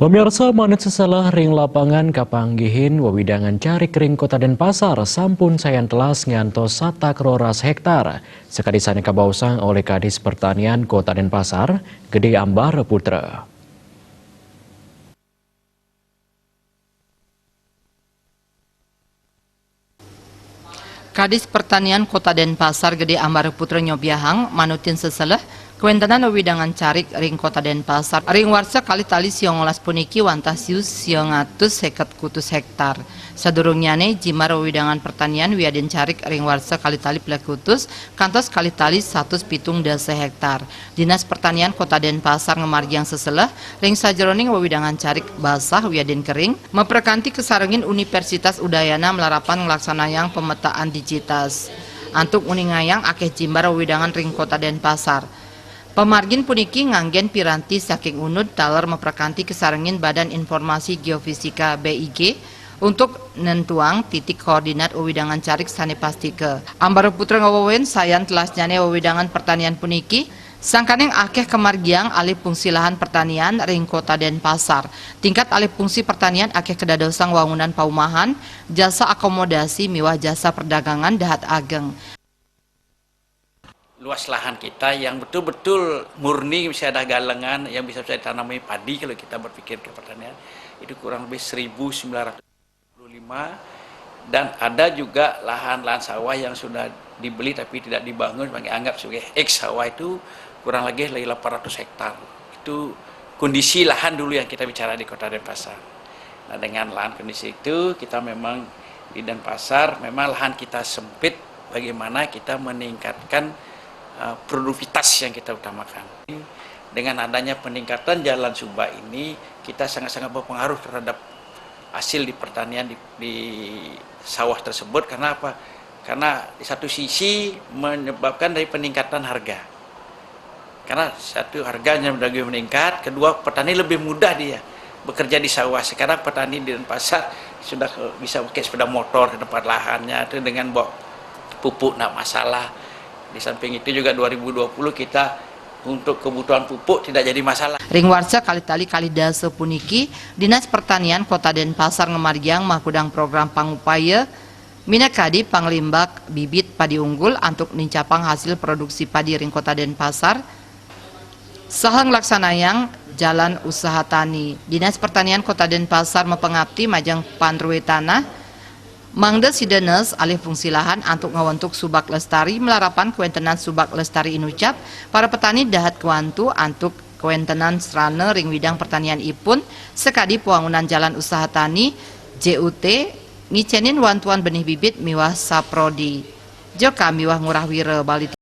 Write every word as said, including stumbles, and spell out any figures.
Pemirsa, manut seselah ring lapangan kapanggihin wewidangan carik ring Kota Denpasar sampun sayan telas ngantos satak roras hektar. Sakadi sane kabaosang olih Kadis Pertanian Kota Denpasar, Gede Ambar Putra. Kadis Pertanian Kota Denpasar Gede Ambar Putra nyobiahang manutin seseleh kawentenan wewidangan carik ring Kota Denpasar ring warsa kalih tali siangolas puniki wantah siu siangatus seket kutus hektar. Sadurungnyane jimbar wewidangan pertanian wiadin carik ring warsa kalih tali plekutus kantos kalih tali satus pitung dasa hektar. Dinas Pertanian Kota Denpasar ngamargiang seseleh ring sajeroning wewidangan carik basah wiadin kering, maprekanti kasarengin Universitas Udayana malarapan nglaksanayang pemetaan digitas antuk nguningayang akeh jimbar wewidangan ring Kota Denpasar. Pamargin puniki nganggen piranti saking unud taler maprekanti kasarengin Badan Informasi Geofisika B I G untuk nentuang titik koordinat wewidangan carik sane pastika. Ambar Putra ngawewehin sayan telasnyane wewidangan pertanian puniki, sangkaning akeh kamargiang alih fungsi lahan pertanian ring Kota Denpasar. Tingkat alih fungsi pertanian akeh kadadosang wangunan paumahan, jasa akomodasi miwah jasa perdagangan dahat ageng. Luas lahan kita yang betul-betul murni, bisa ada galengan yang bisa, bisa ditanami padi kalau kita berpikir ke pertanian, itu kurang lebih seribu sembilan ratus dua puluh lima, dan ada juga lahan-lahan sawah yang sudah dibeli tapi tidak dibangun, sebagai, anggap sebagai ex sawah, itu kurang lagi lagi delapan ratus hektar. Itu kondisi lahan dulu yang kita bicara di Kota Denpasar. Nah, dengan lahan kondisi itu, kita memang di Denpasar, memang lahan kita sempit, bagaimana kita meningkatkan, eh, produktivitas yang kita utamakan. Dengan adanya peningkatan jalan suba ini, kita sangat-sangat berpengaruh terhadap hasil di pertanian di, di sawah tersebut. Karena apa? Karena di satu sisi menyebabkan dari peningkatan harga. Karena satu, harganya lagi meningkat, kedua, petani lebih mudah dia bekerja di sawah. Sekarang petani di Denpasar sudah, eh, bisa pakai sepeda motor ke tempat lahannya, itu dengan bawa pupuk ndak masalah. Di samping itu juga dua ribu dua puluh kita untuk kebutuhan pupuk tidak jadi masalah. Ring warsa kalih tali kalih dasa puniki, Dinas Pertanian Kota Denpasar ngamargiang makudang program pangupaya minakadi panglimbak bibit padi unggul antuk nincapang hasil produksi padi ring Kota Denpasar saha nglaksanayang jalan usaha tani. Dinas Pertanian Kota Denpasar mapangapti majeng panrue tanah mangda sida nes alih fungsi lahan antuk ngawentuk Subak Lestari malarapan kawentenan Subak Lestari inucap, para petani dahat kawantu antuk kawentenan srana ring widang pertanian ipun, sakadi pawangunan jalan usaha tani, J U T, ngicenin wantuan benih bibit miwah saprodi. Joka miwah Ngurah Wira, Bali.